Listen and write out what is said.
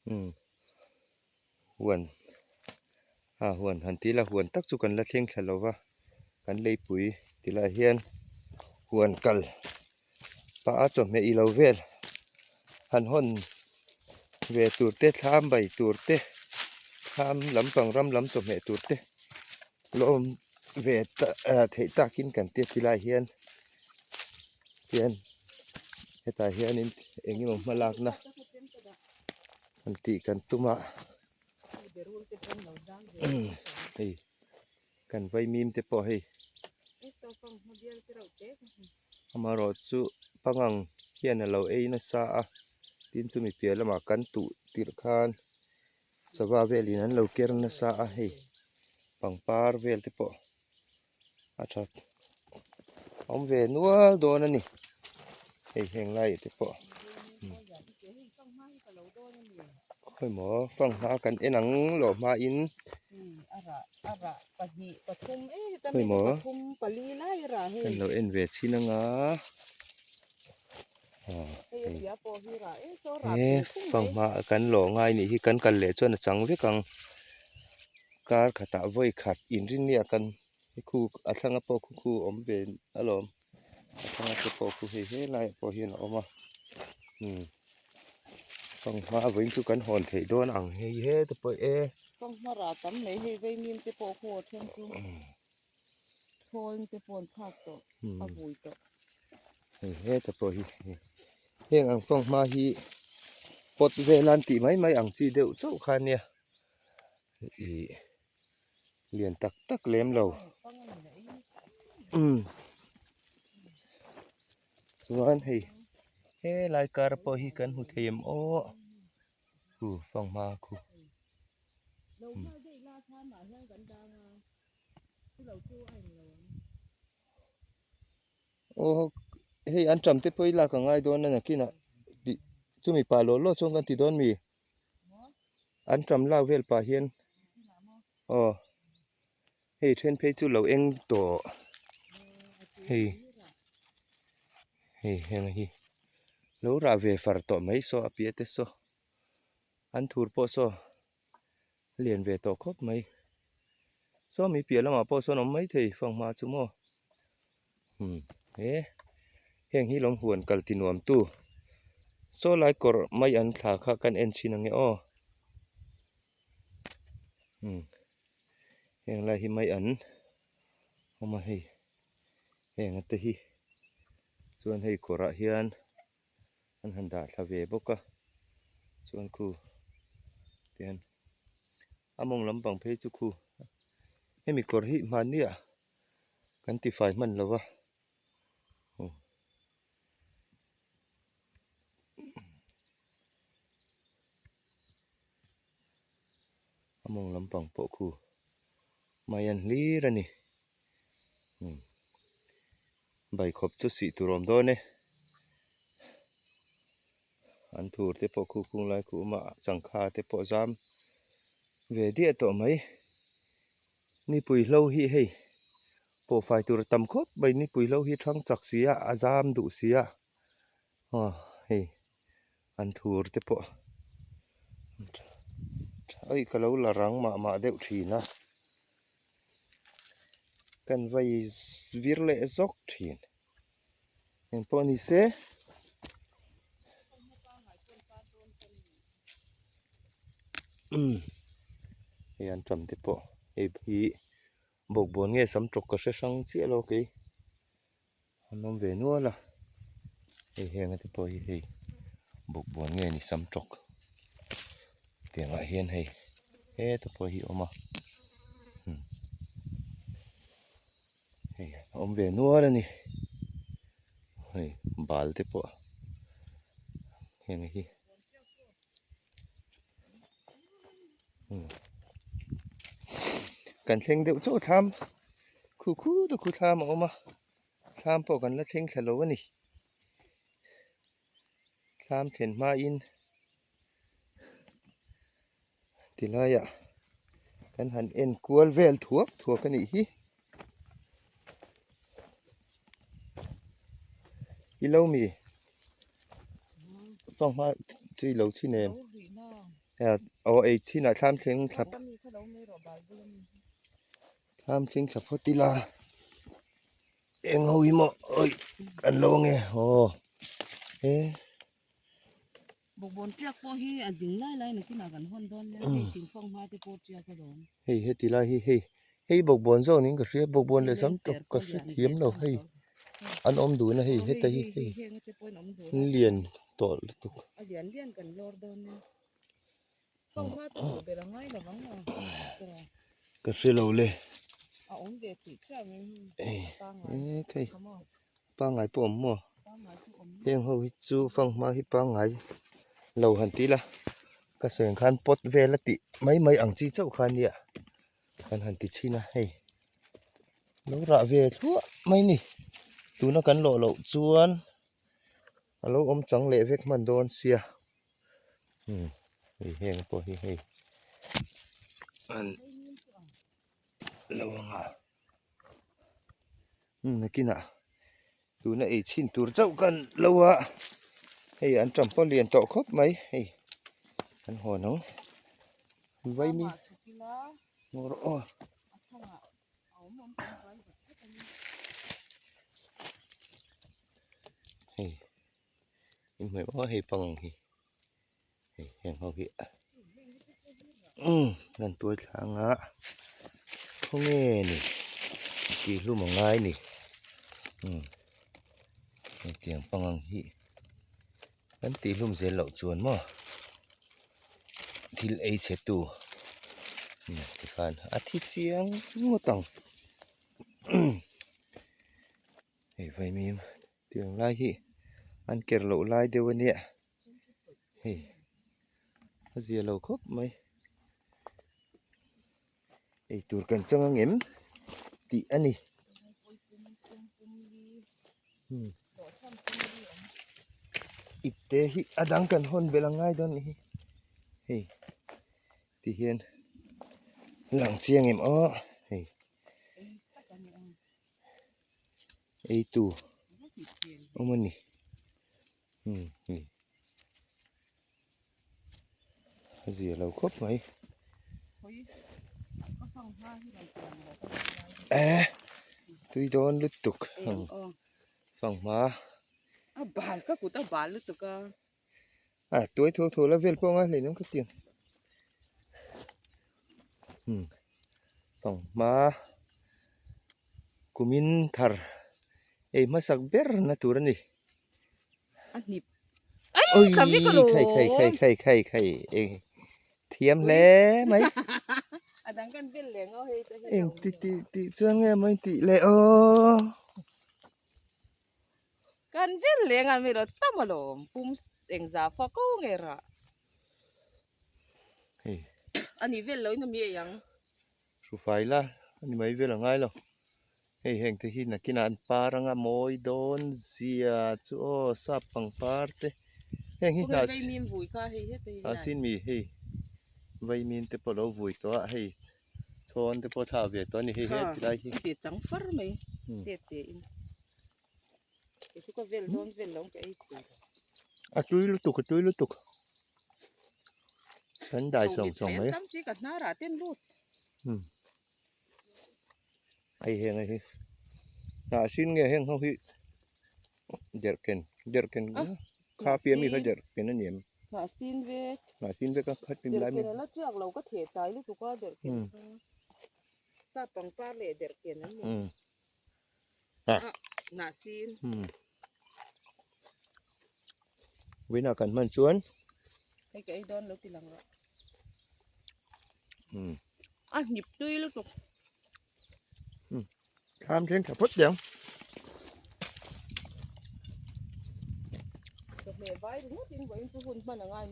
Umm huan a huan han tih ila huan tak chu kan la thleng thla lo va kan leipui ti lai hian huan kal pah a chawhmeh ilo vel han hawn ve tur te thlam bai tur te thlam lampang ram lam chawhmeh tur te lawm ve theih takin kan tia ti lai hian hian hetah hianin eng emaw hma lakna han tih kan tum a hei kan vaimim te pawh hei amaherawh chu pangang hian a lo ei nasa a tin chumi piah lamah kan tuh tirh khan sava velin an lo ker nasa a hei pangpar vel te pawh a tha awm ve nual dawn a ni hei heng lai te pawh khawimaw fanghma kan en ang lawh hmain khawimaw kan lo en ve chhin anga he fanghma kan lawh ngai nih hi kan kal leh chuan a chang vek ang kar khatah vawi khat inrinnia kan Khu a thlanga pawh khu khu awm ve alawm a thlanga te pawh khu hei helaiah pawh hian a awm a umm fanghma vawiin chu kan hawn theih dawn ang hei heta pawh e. Fanghma rah tam mai hei vaimim te pawh khu a then chu chhawl te pawh an thlak tawh a vui tawh. Hei heta pawh hi heng ang fanghma hi pot vel an tih mai mai ang chi deuh chauh kha ania ih. lian tak tak lem lo umm chuan hei helai kar pawh hi kan hmu thei em aw khu fanghma khu aw hei an ṭam te pawh hi lak a ngai dawn a nakinah tih chumi pah lawh lawh chuan kan ti dawn mi. An ṭam lak vel pah hian aw hei then phei chu lo eng tawh hei hei heng hi lo rah ve far tawh mai saw a piah te saw an thur pawh saw a lian ve tawh khawp mai saw mi piah lamah pawh sawn awm maithei fanghma chu maw umm he heng hi lawm huan kal ti nuam tu saw lai kawr mai an thla kha kan en chhin ang e aw umm heng lai hi mai an awm a hei heng te hi chuan hei kawrah hian an han dah thla ve bawk a chuan khu tihian a mawng lampang phei chu khu hemi kawr hi hmanni ah kan tifai hman lo va aw a mawng lampang pawh khu mai an hlir a ni umm baikhawp chu sih tur a awm dawn e an thur te pawh khu khung lai khu awm a changkha te pawh zam ve diah tawh mai nipui hlo hi hei pawh fai tur a tam khawp mai nipui hlo hi thang chak si a a zam duh si a aw hei an thur te pawh awi ka lo la rang mah mah deuh thin a kan vai vir leh zawk thin eng pawh ni se. Umm hei an tam te pawh hei hi bawkbawn nge sam tawk ka hre hrang chiah lo kei an awm ve nual a hei heng te pawh hi hei bawkbawn nge ni sam tawk tiangah hian hei heta pawh hi a awm a umm hei a awm ve nual a ni hei bal te pawh heng hi. Kan thleng deuh chauh a thlam khu khu te khu thlam a awm a thlam pawh kan la thleng thla lo a ni thlam thlen hmain tilaiah kan han en kual vel thuak thuak a nih hi i lo mi fanghma chu i lo chhin em? Aw ei chinah thlam thleng thla thlam thleng thla phawt ila eng ho hi maw awi kan lo ange aw he. Bawkbawn tiak pawh hi a zing lai lai nakinah kan hawn dawn nia hei thingfang hma te pawh tiak alawm. Hei heti lai hi hei hei bawkbawn zawk niin ka hria bawkbawn leh sam tawp ka hre thiam lo hei an awm dun a hei heta hi hei an lian tawh lutuk. A lian lian kan lawr dawn nia fang hma chu duh ber a ngai lo vang a ka hre lo le. A awm ve tih chiah mai hi pangngai pangngai pawh awm maw heng ho hi chu fang hma hi pangngai lo han ti ila ka sawi ang khan pot vel a tih mai mai ang chi chauh kha ania kan han ti chhin a hei lo rah ve thluah mai ni tuna kan lawh loh chuan a lo awm chang leh vek hman dawn sia umm hei heng pawh hi hei an lo ang a umm nakinah tuna ei chhin tur chauh kan lo a hei an tam pawh lian tawh khawp mai hei an hawn ang vaimi hmawr aw. Hei inhmeh maw hei pang ang hi hei heng ho hi umm an tuai thlang a khawnge ni tih hlum a ngai ni umm hetiang pang ang hi kan tih hlum zel loh chuan maw thil ei chhe tu tikhan a thi chiang ngawt ang hei vaimim tiang lai hi an ker loh lai deuh a nia hei a zia lo khawp mai eitur kan chang ang em tih a ni. Ip te hi a dang kan hawn belh a ngai dawn a nih hi hei ti hian lang chiang em aw hei ei tu awm a ni umm hei a zia lo khawp mai eh tui dawn lutuk ang fanghma a bal ka kut a bal lutuk a a tuai tho tho la vel pawh a ngai hlei ka tiang umm fanghma kumin thar ei hmasak ber na tur a ni a hnip Ui khai khai khai khai khai khai eng thiam hle mai a dang kan vel leh ngau hei te hi eng ti ti ti chuan nge maw in tih leh aw kan vel leh ngan mai lo tam alawm pum eng za fa ko nge rah hei ani vel lo in ami ei ang hrufai la ani mai vel a ngai lo. Hei heng te hi nakinah an par anga mawi dawn zia chu aw sap pangpar te heng hi hnah hnah sin mi hei vaimim te pawh a lo vui tawh a hei chhawn te pawh a thlak ve tawh a ni hei he ti lai hi. A tui lutuk a tui lutuk kan dai sawng sawng mai. Hei heng hi hnah hrin nge heng ho hi derhken derhken kha piah mi kha derhken a ni em hnah sin vek hnah sin vek a khat pin lai mi derhken a la tiak lo ka theh tlai lutuk a derhken kha sap pangpar leh derhken an ni a hnah sin vawiinah kan hman chuan hei ka ei dawn lo ti lang rawh. A hnip tui lutuk. Thlam thleng tha phawt teh ang. Chawhmeh vai ringawt in vawiin chu hun hman a ngai.